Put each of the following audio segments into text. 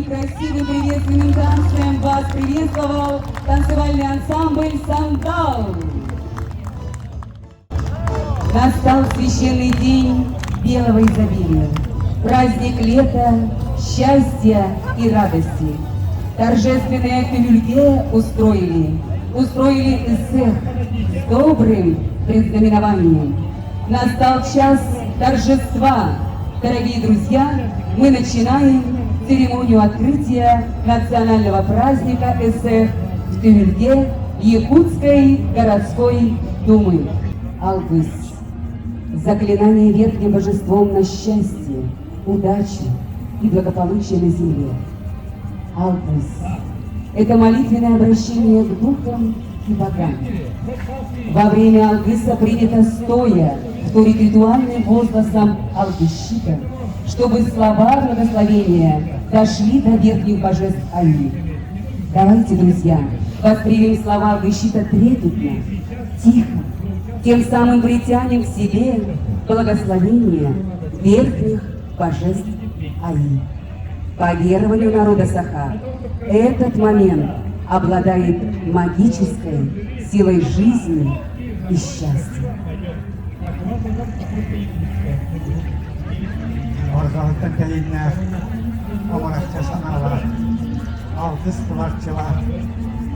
красивым приветственным танцем вас приветствовал танцевальный ансамбль «Сандал». Настал священный день белого изобилия, праздник лета, счастья и радости. Торжественное түһүлгэ устроили, устроили ыһыах с добрым предзнаменованием. Настал час торжества. Дорогие друзья, мы начинаем церемонию открытия национального праздника Ыһыах в түһүлгэ Якутской городской думы. Алгыс. Заклинание верхним божеством на счастье, удачу и благополучие на земле. Алгыс. Это молитвенное обращение к духам и богам. Во время алгыса принято стоя, вторить ритуальным возгласом алгысчика, чтобы слова благословения дошли до верхних божеств Айыы. Давайте, друзья, воспримем слова алгысчика трепетно, тихо, тем самым притянем к себе благословение верхних божеств Айыы. По верованию народа Саха, этот момент обладает магической силой жизни и счастья. Арҕаһыттан тэһииннээх амарахча санаалаах, алгыс тыларчылаах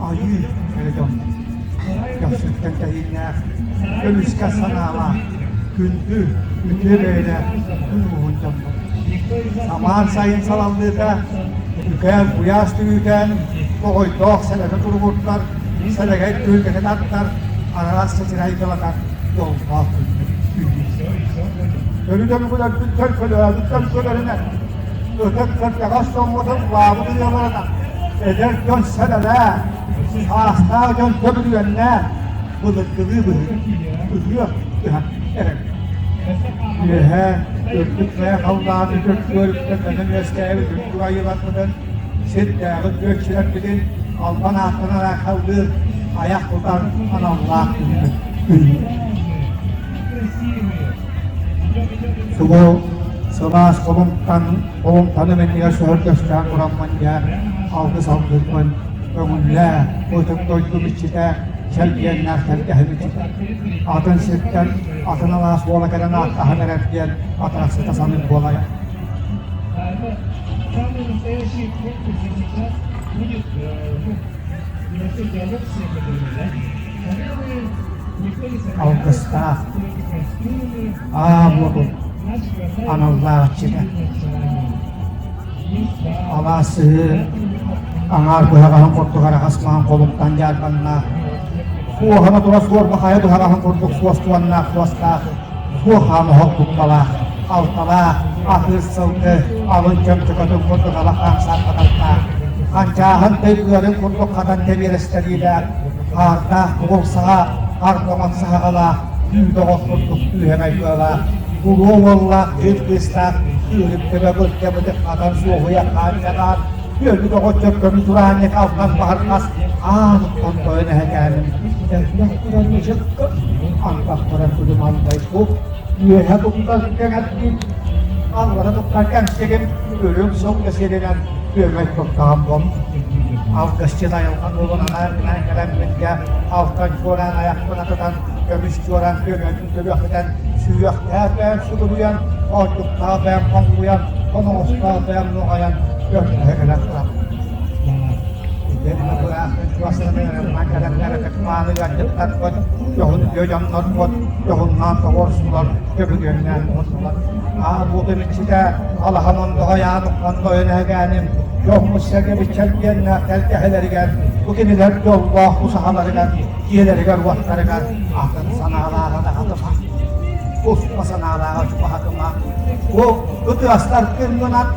айыы эрэ дьон. Көхсүттэн тэһииннээх, көмүскэ санаалаах, күндү, үтүө бэйэлээх күн уһун дьоммут. Самаан сайын салаллыыта, үкээн куйаас түгүүтээн, тоҕойдоох сэлэгэ туругурдар, сэлэгэй түһүлгэтин аттар, араас чэчирэй кылатар дьоллоох күннүк Өрүтэн өлбүттэр көлөөбүттэр көлөрүнэн, ытык кырдьаҕас дьоммутун лаабыт ырыаларынан, эдэр дьон сэлэлээн, саастаах дьон көбүлүөннээн, былыргылыы быһыы, ыһыах ыһан эрэбит. Үөһээ үрдүк хайа халлаан үтүк күөлүттэн үөскээбит үрдүк айыыларбытын, сирдээҕи күөччүлэрбитин албан ааттанан айхаллыыр айах тутар аналлаах күммүт күннүк. Субу сылаас холумтан холумтаным иннигэр сөһүргэстээн тураммын дьэ алгыс алгыппын көҥүллээ ытык дойдум иччитэ чэлгиэннээх тэлгэһим иччитэ атын сиртэн атын алаас уола кэлэн ааттаһан эрэр диэн атарахсыта саныыр буолайа. Самый настоящий конкурс сейчас будет ну, небольшой диалог с некоторыми, да? Наверное, никто не сомневается, Алгыстаах что эти костюмы аа буолун наши красавицы аналлаах иччитэ. места, Алаас сыһыы аҥаар быһаҕаһын курдук араҕас маҥан холумтан дьаарбаннаах, суоһана тура суорба хайа быһаҕаһын курдук суостуоннаах суостаах, суохаан оһох дуккалаах, алталаах, атыыр сылгы алын чөмчөкөтүн курдук алахан сарбатартаах, ханчааһын тый ыарын курдук хатан тэбиэрэстэриилээх, хаардаах бугул саҕа хардоҕон саһаҕалаах, үүт оҕо курдук үүһэҥэй быалаах, улуу уоллаах, дьыл кыыстаах, үүрүк төбө бырдьабытык хатан суоһуйа хаанчаҕаан, Үөрбүт оҕоччор көмүс ураанньык алтан баһырҕас аан тойон эһэкээним элбэх туран мычыкка антах туран күлүм үөһэ туттар кэҥэрдим аллара туттар кэмсигим үрүҥ сылгы сиринэн күөмэй туттаҕым бом алгысчыт айылҕан уолун анаан минээн кэлэммингэ алтан чуораан айахпын атытан көмүс чуораан күөмэйбин төрүөхтэн сүһүөхтээх бэйэм сүгүрүйэн оонньуктаах бэйэм хоҥкуйан хоноҕостоох бэйэм нуоҕайан көрдөһө кэлэн турабын дьоһун үтүө дьоннорбут дьоһуннаан тоҕуорсулар көбүгүөннээн уһуннулар аа буотун иччитэ алахан ондоҕой аан ондойон эһэгээним дьоммут сэргэбит чэлгиэннээх тэлгэһэлэригэр бу кинилэр дьоллоох усаһаларыгар дьиэлэригэр-уоттарыгар атын санаалааҕа даҕатыма, туспа санаалааҕа чугаһатыма. Бу ытыастар кыҥҥынан,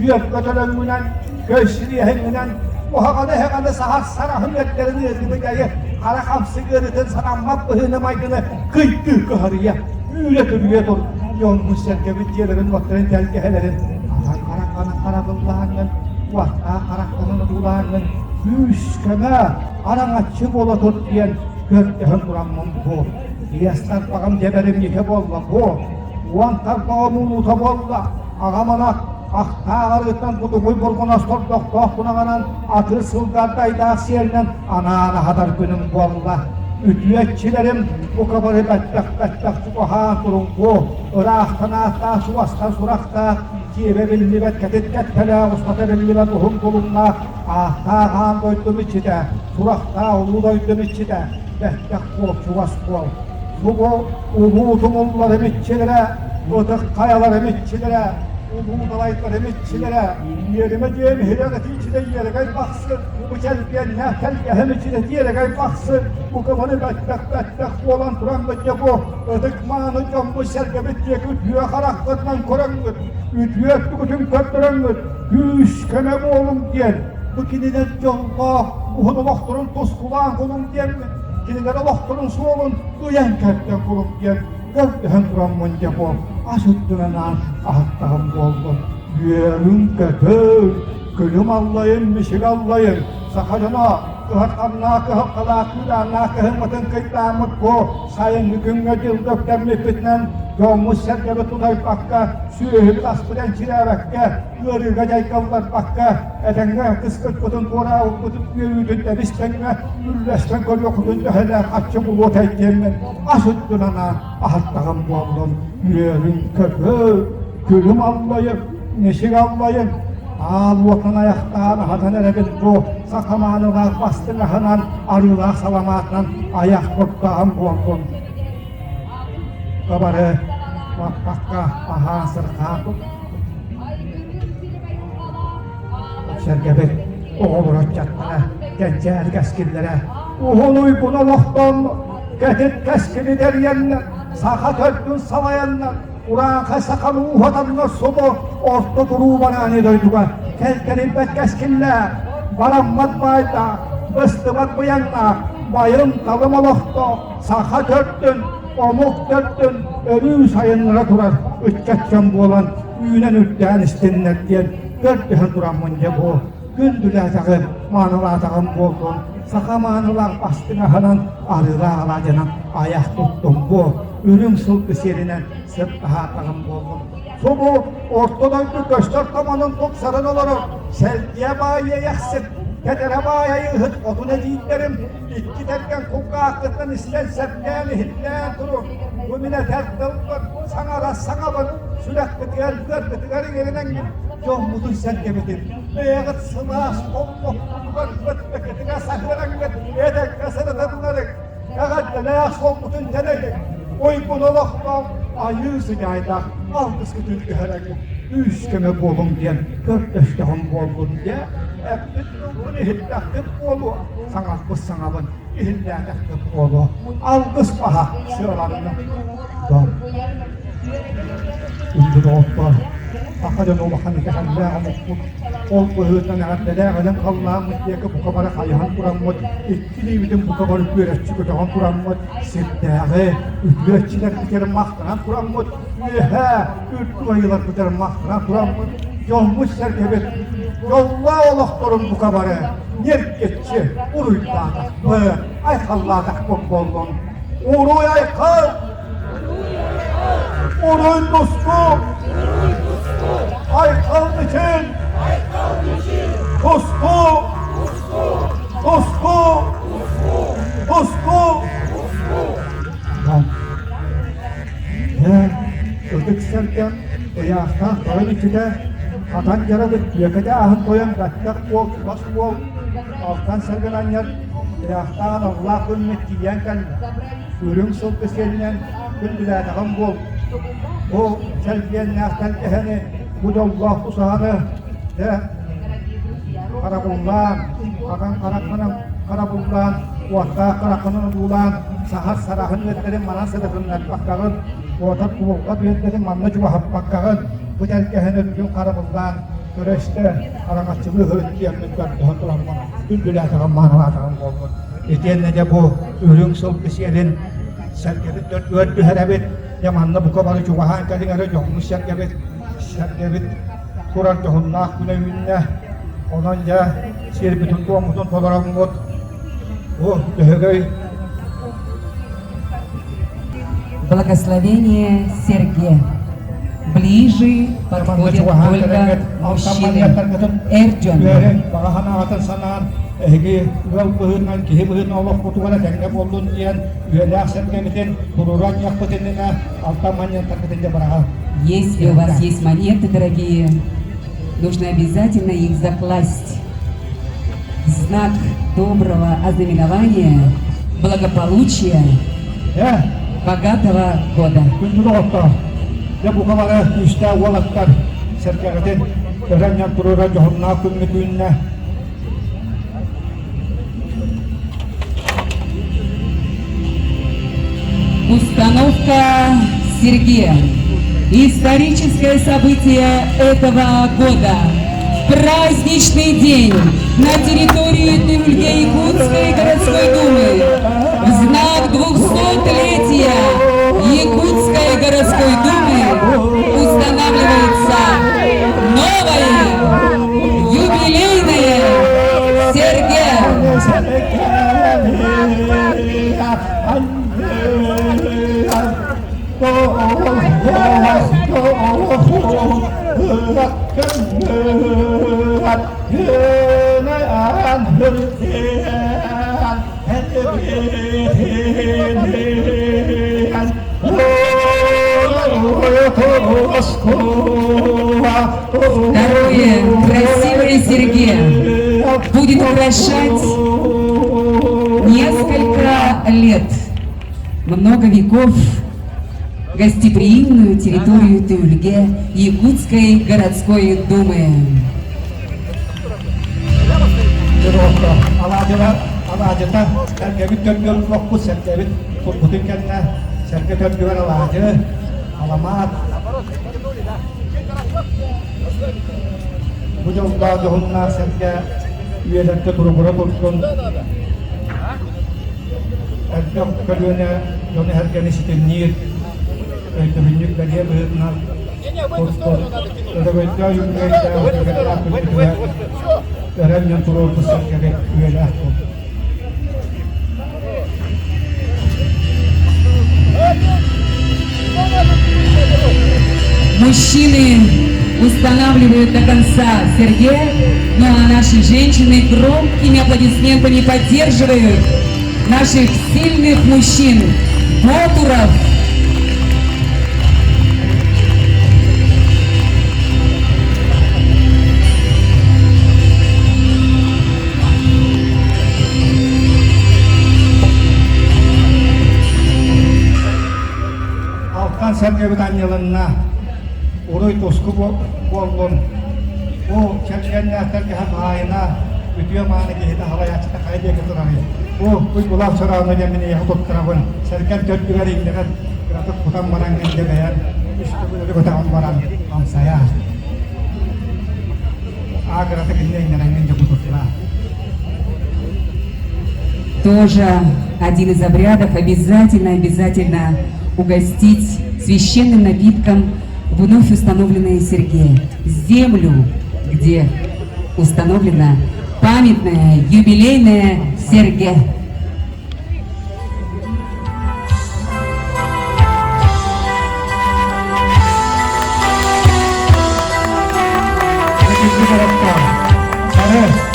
үөрбэ төлөҥҥүнэн, көй сириэһиҥҥинэн, куһаҕаны-эһэҕэни саһар сараһын үөттэрин ыарыыны дьайы, хара хамсык ыарыытын санаммат быһыыны-майгыны кыйдыы кыһарыйа, үүрэ-түрүйэ тур. Дьоммут сэргэбит дьиэлэрин-уоттарын тэлгэһэлэрин атан харахханан харабыллааҥҥын, уоттаах харахтанан одуулааҥҥын, күүс-көмө, араҥаччы буола тут диэн көрдөһөн тураммын бу биэс тарбаҕым дьэбэрим иһэ буолла бу 10 тарбаҕым улуута буолла аҕам ынах. Ахтаах арыыттан кутугуй бургунас тордохтоох кунаҕынан атыр сылгардайдаах сиэлинэн анаан аһатар күнүм буолла. Үтүөччүлэрим бука бары бэттэх-бэттэх чугаһаан туруҥ бу, ыраахтан ааттаах чугастан сурахтаах, киэбэ биллибэт кэтит кэттэлээх устата биллибэт уһун кулуннаах ааттаах аан дойдум иччитэ, сурахтаах улуу дойдум иччитэ, бэттэх буол, чугас буол. Субу улуу тумулларым иччилэрэ, ытык хайаларым иччилэрэ, улуу далайдарым иччилэрэ, иэримэ дьиэм иһирэх итииччитэ иэрэгэй бахсы, бу чэлгиэннээх тэлгэһэм иччитэ тиэрэгэй бахсы, бу кыманы бэттэх-бэттэх буолан тураммыт дьэ бу ытык мааны дьоммут сэргэбит диэки үтүө хараххытынан көрөҥҥүт, үтүө өттүгүтүн көрдөрөҥҥүт, күүс көмө буолуҥ диэн, бу кинилэр дьоллоох уһун олохторун тускулаан кулуҥ диэммит, кинилэр олохторун суолун ыйан кэрдэн кулуҥ диэн көрдөһөн тураммын дьэ бу ас үрдүнэн аан аһаттаҕым буоллун. Үөрүҥ-көтүҥ, күлүм аллайын, мичил аллайын, саха дьоно кыһарханнаах кыһалҕалаах кыыдааннаах кыһыммытын кыйдааммыт бу сайыҥҥы күҥҥэ дьылга үктэммиппитинэн дьоммут-сэргэбит тутайбакка, сүөһүбүт аспыт энчирээбэккэ, ыарыыга дьайгалларбакка, этэҥҥэ кыскыппытын туораабыппытын үөрүүтүн тэбис-тэҥҥэ үллэстэн көрүөххүтүн төһөлөөх аччык улуу тэйдиэммин ас үрдүн анаан аһаттаҕым буоллун, үөрүн-көтүн, күлүм аллайын, мичик аллайын, аал уотун айахтаан аһатан эрэбит бу саха маанылаах бастыҥ аһынан, арыылаах саламаатынан айах куттаҕым буоллун. Бары баппакка аһаан сырхаан сэргэбит оҕолоро ыччаттара, кэнчээри кэскиллэрэ уһун уйгун олохтон кэтит кэскили тэрийэннэр, саха төрдүн салайаннар, урааҥхай саханы ууһатаннар субу орто туруу барааны дойдуга кэлтэрийбэт кэскиллээх, бараммат баайдаах, быстыбат быйаҥнаах, байым-талым олохтоох саха төрдүн, омук төрдүн өрүү сайыннара турар ыччат дьон буолан үүнэн үрдээн истиннэр диэн көрдөһөн тураммын дьэ бу күндүлээтэҕим, маанылаатаҕым буоллун, саха маанылаах бастыҥ аһынан арыылаах алаадьынан айах туттум бу үрүҥ сылгы сиэринэн сып таһаатаҕым буоллун. Субу орто дойду көстөр томонун тупсаран олорор сэлгиэ баай иэйэхсит, тэтэрэ баай айыыһыт хотун эдьиийдэрим икки тэргэн кулгааххыттан истэн сэргээн иһиллээн турун. Бу мин этэр тылбын, саҥара саҥабын, сүрэхпитигэр, быарбытыгар иҥэринэҥҥит дьоммутун сэргэбитин, бэйэҕит сылаас олохпутугар быттыкытыгар саһыараҥҥыт этэҥҥэ сырытыннарыҥ, эҕэрдэлээх суолбутун тэлэйиҥ, уйгун олохтоох айыы сыдьаайдаах алгыскытын түһэрэҥҥит күүс көмө буолуҥ диэн көрдөстөҕүм буоллун диэ эппит тылбын иһиттэххит буолуо, саҥарбыт саҥабын иһиллээтэххит буолуо, алгыс баһа сыаланна. Дом. Күндү доҕоттор, саха дьоно улахан итэҕэллээх омукпут. Ол быһыытынан эҕэрдэлээх өлөн халлааммыт диэки бука бары хайыһан тураммыт, икки илиибитин бука бары күөрэччи көтөҕөн тураммыт, сирдээҕи үтүөччүлэрбитигэр махтанан тураммыт, үөһээ үрдүк айыыларбытыгар махтанан тураммыт, дьоммут-сэргэбит дьоллоох олохторун бука бары ньиргиччи уруйдаатахпыт, айхаллаатахпыт буоллун. Уруй айхал! Уруй туску! Айхал мичил! Туску! Туску! Туску! Ытык сэргэм ыйаахтаах тойон иччитэ хатан дьарабыт түөкэтэ аһын тойон бэттэх буол чугас буол алтан сэргэн анньар ыйаахтаах аналлаах күммүт тиийэн кэллэ үрүҥ сылгы сиэлинэн күндүлээтэҕим буол бу чэлгиэннээх тэлгэһэни бу дьоллоох тусаһаны дьэ харабыллаан хатан хараххынан харабыллаан уоттаах хараххынан одуулаан саһар сараһын үөттэрин манан сытытыннарбаккаҕын уотар кубулҕат үөттэрин манна чугаһаппаккаҕын бу тэлгэһэн үрдүн харабыллаан көрө-истэ араҥаччылыы сырыт диэммин көрдөһөн тураммын күндүлээтэҕим маанылаатаҕым буоллун итиэннэ дьэ бу үрүҥ сылгы сиэлин сэргэбит төрдүгэр түһэрэбит дьэ манна бука бары чугаһаан кэлиҥ эрэ дьоҥҥут сэргэбит сэргэбит турар дьоһуннаах күнэ үүннэ онон дьэ сиэрбитин-туоммутун толороммут бу Дьөһөгөй Благословение Сергия. Ближе подходят только мужчины. Эр дьон. Баҕа санаатын санаан, эһиги ыал быһыытынан, киһи быһыытынан олохпутугар этэҥҥэ буоллун диэн үйэлээх сэргэбитин туруоран иһиэхпит иннинэ алтан манньыаттаргытын дьэ быраҕа. Если у вас есть монеты, дорогие, нужно обязательно их закласть. Знак доброго ознаменования, благополучия, богатого года. Күндү доҕоттор, дьэ бука бары күүстээх уолаттар сэргэҕитин өрөн туруора дьоһуннаах күммүт үүннэ. Установка Сергея. Историческое событие этого года. Праздничный день на территории Тюльге-Якутской городской думы в знак 200-летия Якутской городской думы устанавливается новое юбилейное Сергей. Второе красивое Сергея будет украшать несколько лет, много веков гостеприимную территорию Тюльге Якутской городской думы. Алаадьыта сэргэбит төргөр олохпут сэргэбит турбутун кэннэ сэргэ төргүгэр алаадьы, аламаат. Бу дьоллоох дьоһуннаах сэргэ үйэлэргэ туругура турдун. Элбэх көлүөнэ дьону сэргэни ситимниир өйдөбүнньүк бэлиэ быһыытынан турдун. Өрөгөйдөөх үбүлүөйдээх үтүөкэннээх күммүтүгэр өрөн дьон туруорбут сэргэни үйэлээх буоллун. Мужчины устанавливают до конца Сергея, ну а наши женщины громкими аплодисментами поддерживают наших сильных мужчин, Ботуров. Алтан сэргэбит анньылынна, уруй туску буоллун. Бу чэрчигэннээхтэргэ хаһаайына, үтүө мааны киһитэ халайааччыта хайа диэки турарый? Бу Уйгулаах Чороону диэн мин эйиэхэ туттарабын. Сэргэн төрдүгэр иҥнэҕин кыратык кутан баран гынньа үс төгүл көтөҕөн баран амсайа. Аа кыратык иннэ иҥнэрэҥҥин дьэ кутутла. Тоже один из обрядов обязательно, обязательно угостить священным напитком вновь установленное Сергея. Землю, где установлена памятная юбилейная Сергея.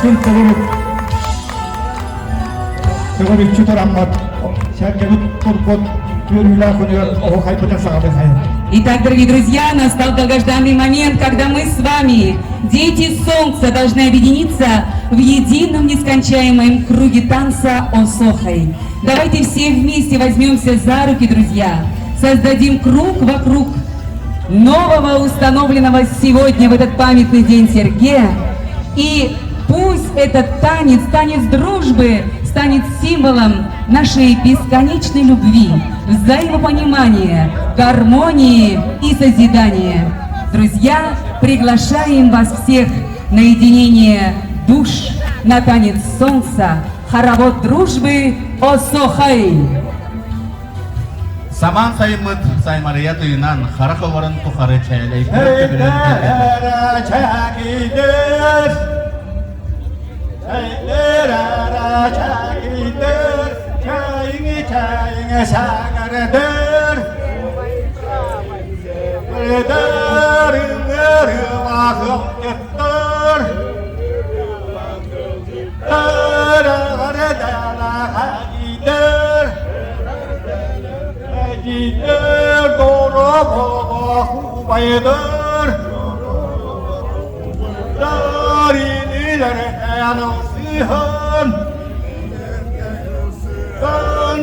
Күн төгүрүк төгүрүччү тураммыт сэргэбит турбут үөрүүлээх күнүгэр оһуохайбытын саҕалыы хайын. Итак, дорогие друзья, настал долгожданный момент, когда мы с вами, дети солнца, должны объединиться в едином нескончаемом круге танца Осохой. Давайте все вместе возьмемся за руки, друзья, создадим круг вокруг нового установленного сегодня в этот памятный день Сергея. И пусть этот танец, танец дружбы, станет символом нашей бесконечной любви, взаимопонимания, гармонии и созидания. Друзья, приглашаем вас всех на единение душ, на танец солнца, хоровод дружбы Осохай. Самаан сайыммыт Саймарыйа тыынан харах олорон тухары чээлэй төбөлөн Эдэр ыҥырыылаах ыалдьыттар Эдьиийдэр дорооболоох убайдар Инилэринэн ылсыһан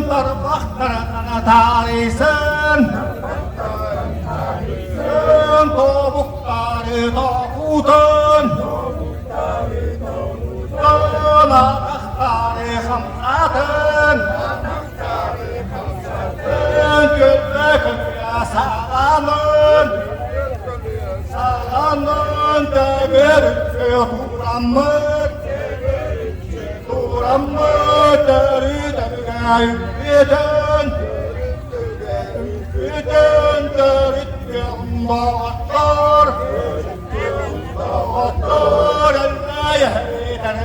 Тарбахтарынан таарыйсан Тобуктары токутан Атахтары хамсатын Көллө көллө саҕанан Саҕанан төгүрүччү тураммыт Тураммыт төрүт өбүгэ үтэн Үтэн төрүт доҕоттор Доҕоттор эллэйэһитэн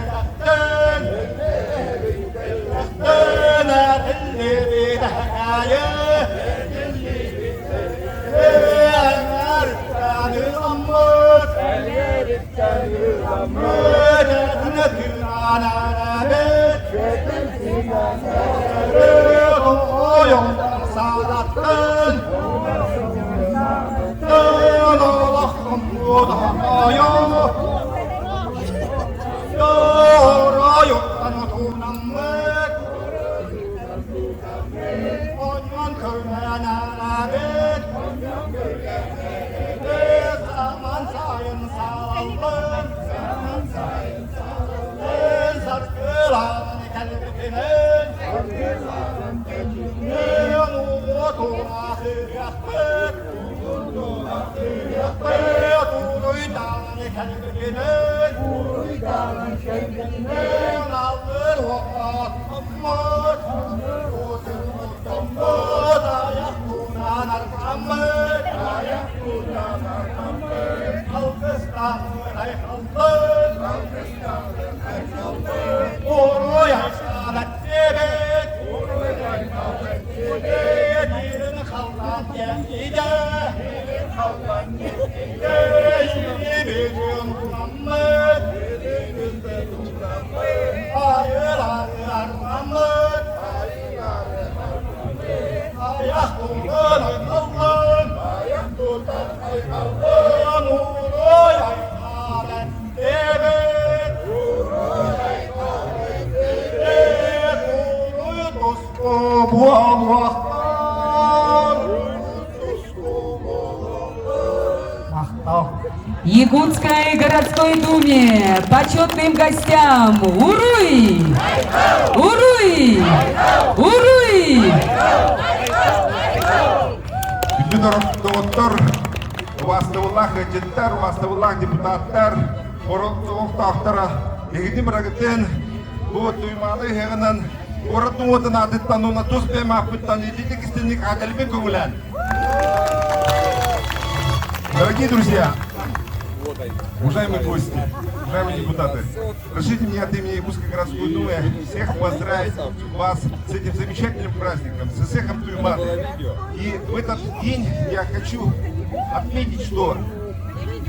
Якутской городской думе почетным гостям Уруй! Уруй! Уруй! Күндү доҕоттор, убаастабыллаах ыалдьыттар, убаастабыллаах депутаттар, олохтоохторо, эһигини барыгытын бу Туймаада ыһыаҕынан куорат уотун аатыттан уонна тус бэйэм ааппыттан ититик истинник ааталбын көҥүлээн. Дорогие друзья, уважаемые гости, уважаемые депутаты, разрешите мне от имени Якутской городской думы всех поздравить вас с этим замечательным праздником, с Ысыахом Туймаады. И в этот день я хочу отметить, что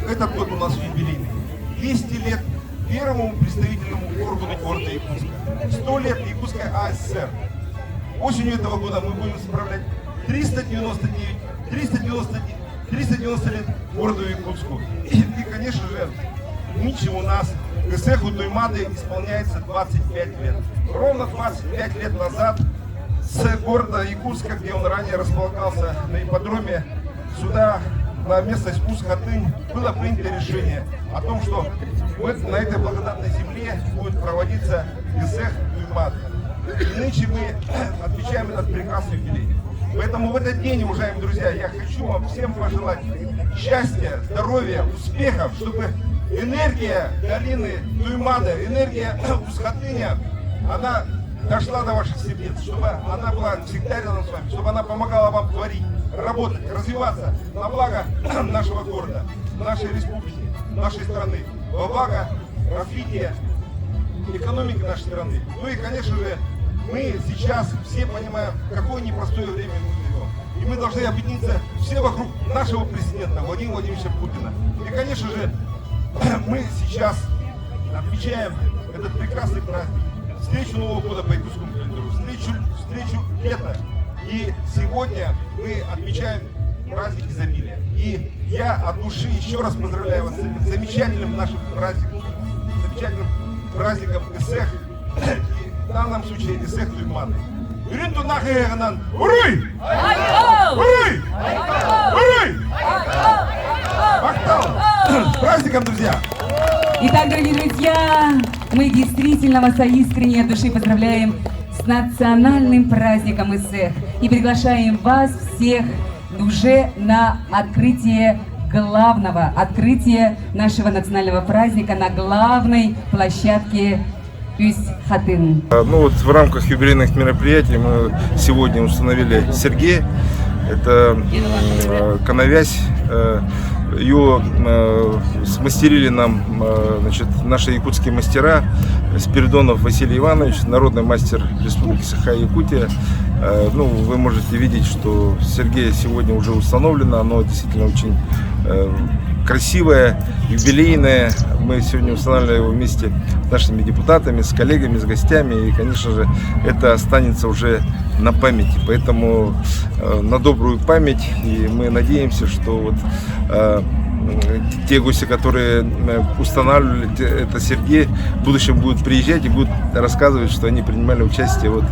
этот год у нас юбилейный. 200 лет первому представительному органу города Якутска. 100 лет Якутской АССР. Осенью этого года мы будем справлять 399, 399, 390 лет городу Якутску. И, конечно же, нынче у нас Ысыаху Туймаады исполняется 25 лет. Ровно 25 лет назад с города Якутска, где он ранее располагался на ипподроме, сюда, на местность Ус-Хатынь, было принято решение о том, что на этой благодатной земле будет проводиться Ысыах Туймаады. И нынче мы отмечаем этот прекрасный юбилей. Поэтому в этот день, уважаемые друзья, я хочу вам всем пожелать счастья, здоровья, успехов, чтобы энергия долины Туймада, энергия Ус-Хатыня, она дошла до ваших сердец, чтобы она была всегда рядом с вами, чтобы она помогала вам творить, работать, развиваться на благо нашего города, нашей республики, нашей страны, во благо развития экономики нашей страны. Ну и, конечно же, мы сейчас все понимаем, какое непростое время мы живем. И мы должны объединиться все вокруг нашего президента Владимира Владимировича Путина. И, конечно же, мы сейчас отмечаем этот прекрасный праздник, встречу Нового года по якутскому календарю, встречу лета. И сегодня мы отмечаем праздник изобилия. И я от души еще раз поздравляю вас с этим замечательным нашим праздником, замечательным праздником Ысыах, и в данном случае Ысыах Туймаады. Үрүҥ Тунах ыһыаҕынан Уруй! Уруй! Уруй! Махтал! С праздником, друзья! Итак, дорогие друзья, мы действительно вас искренне от души поздравляем с национальным праздником Ысыах и приглашаем вас всех уже на открытие главного открытия нашего национального праздника на главной площадке Үс Хатыҥ. Ну вот в рамках юбилейных мероприятий мы сегодня установили Сэргэ. Это коновязь. Ее смастерили нам, значит, наши якутские мастера. Спиридонов Василий Иванович, народный мастер Республики Саха-Якутия. Ну, вы можете видеть, что Сэргэ сегодня уже установлено. Оно действительно очень красивое, юбилейное. Мы сегодня устанавливали его вместе с нашими депутатами, с коллегами, с гостями. И, конечно же, это останется уже на памяти. Поэтому на добрую память. И мы надеемся, что вот те гости, которые устанавливали это Сэргэ, в будущем будут приезжать и будут рассказывать, что они принимали участие вот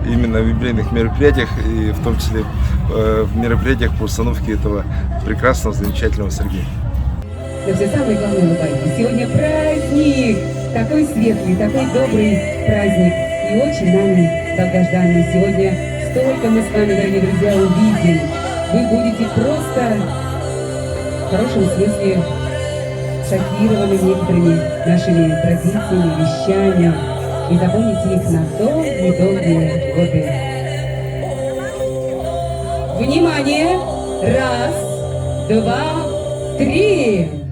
именно в юбилейных мероприятиях, и в том числе в мероприятиях по установке этого прекрасного, замечательного Сэргэ. Но все самое главное, улыбайтесь. Сегодня праздник! Такой светлый, такой добрый праздник. И очень нами долгожданный. Сегодня столько мы с вами, дорогие друзья, увидим. Вы будете просто в хорошем смысле шокированы некоторыми нашими традициями, вещами. И запомните их на долгие-долгие годы. Внимание! Раз, два, три!